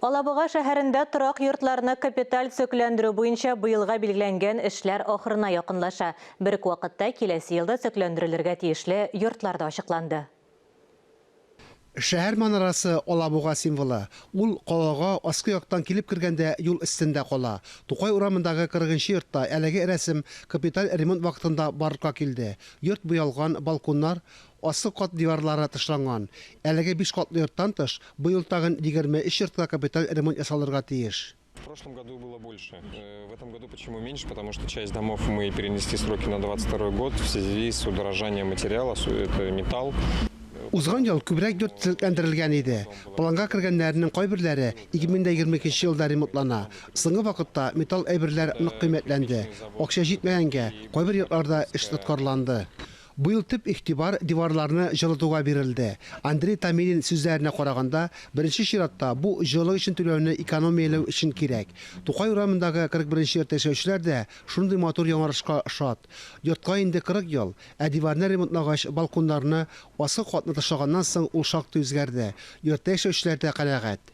Алабуга шәһәрендә торак йортларны капиталь төзекләндерү буенча быелга билгеләнгән эшләр ахырына якынлаша. Бер үк вакытта киләсе елда төзекләндерелергә тиешле йортлар да ачыкланды. Шәһәр манарасы, Алабуга символы. Ул калага аскы яктан килеп кергәндә юл өстендә кала. Тукай урамындагы 40 нчы йортта әлеге рәсем капиталь ремонт вакытында барлыкка килде. Йорт буялган, балконнар, аскы кат диварлары тышланган. Әлеге биш катлы йорттан тыш, быел тагын 23 йортка капиталь ремонт ясалырга тиеш. В прошлом году было больше. В этом году почему меньше? Потому что часть домов мы перенесли сроки на 22 год в связи с удорожанием материала, это металл. Узган ел күбрәк йорт төзекләндерелгән иде. Планга кергәннәренең кайберләре 2022 елда ремонтлана. Соңгы вакытта металл әйберләр нык кыйммәтләнде. Акча җитмәгәнгә, кайбер йортларда эш тоткарланды. Быел төп игътибар диварларны җылытуга бирелде. Андрей Томилин сүзләренә караганда, беренче чиратта, бу җылылык өчен түләүне экономияләү өчен кирәк. Тукай урамындагы 41 нче йортта яшәүчеләр дә шундый матур яңарышка шат. Йортка инде 40 ел, ә диварны ремонтлагач, балконнарны, аскы катны тышлаганнан соң ул шактый үзгәрде. Йортта яшәүчеләр дә канәгать.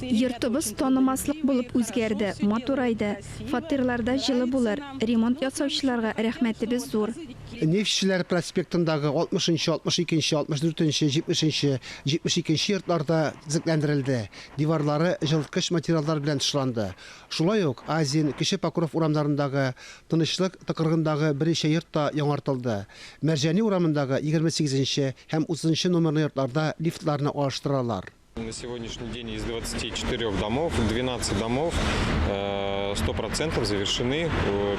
Йортыбыз танымаслык булып үзгәрде, матурайды. Фатирларда җылы булыр. Ремонт ясаучыларга рәхмәтебез зур. Нефтьчеләр проспектындагы 60 нчы, 62 нче, 64 нче, 70 нче, 72 нче йортлар да төзекләндерелде, диварлары җылыткыч материаллар белән тышланды. Шулай ук Азин, Кече Покров урамнарындагы, Тынычлык тыкрыгындагы берничә йорт та яңартылды. Мәрҗани урамындагы 28 нче һәм 30 нчы номерлы йортларда лифтларны алыштыралар. На сегодняшний день из 24 домов 12 домов 100% завершены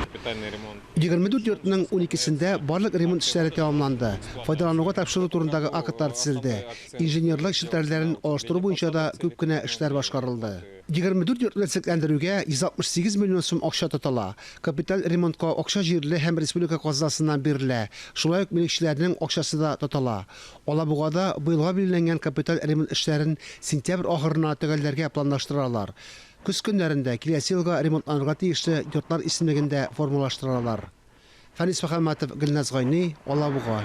капитальный ремонт. 24 йортның уникесендә барлык ремонт эшләре тәмамланды, файдалануга тапшыру турындагы актлар төзелде, инженерлык челтәрләрен алыштыру буенча да күп кенә эшләр башкарылды. 24 йортны төзекләндерүгә 168 миллион сум акча тотыла. Капиталь ремонтка акча җирле һәм республика казнасыннан бирелә, шулай ук милекчеләрнең акчасы да тотыла. Алабугада быелга билгеләнгән капиталь ремонт эшләрен сентябрь ахырына төгәлләргә планлаштыралар. Көз көннәрендә киләсе елга ремонтланырга тиешле йортлар исемлеген дә формалаштыралар. Фәнис Мөхәммәтов, Гөлназ Гайни, Алабуга.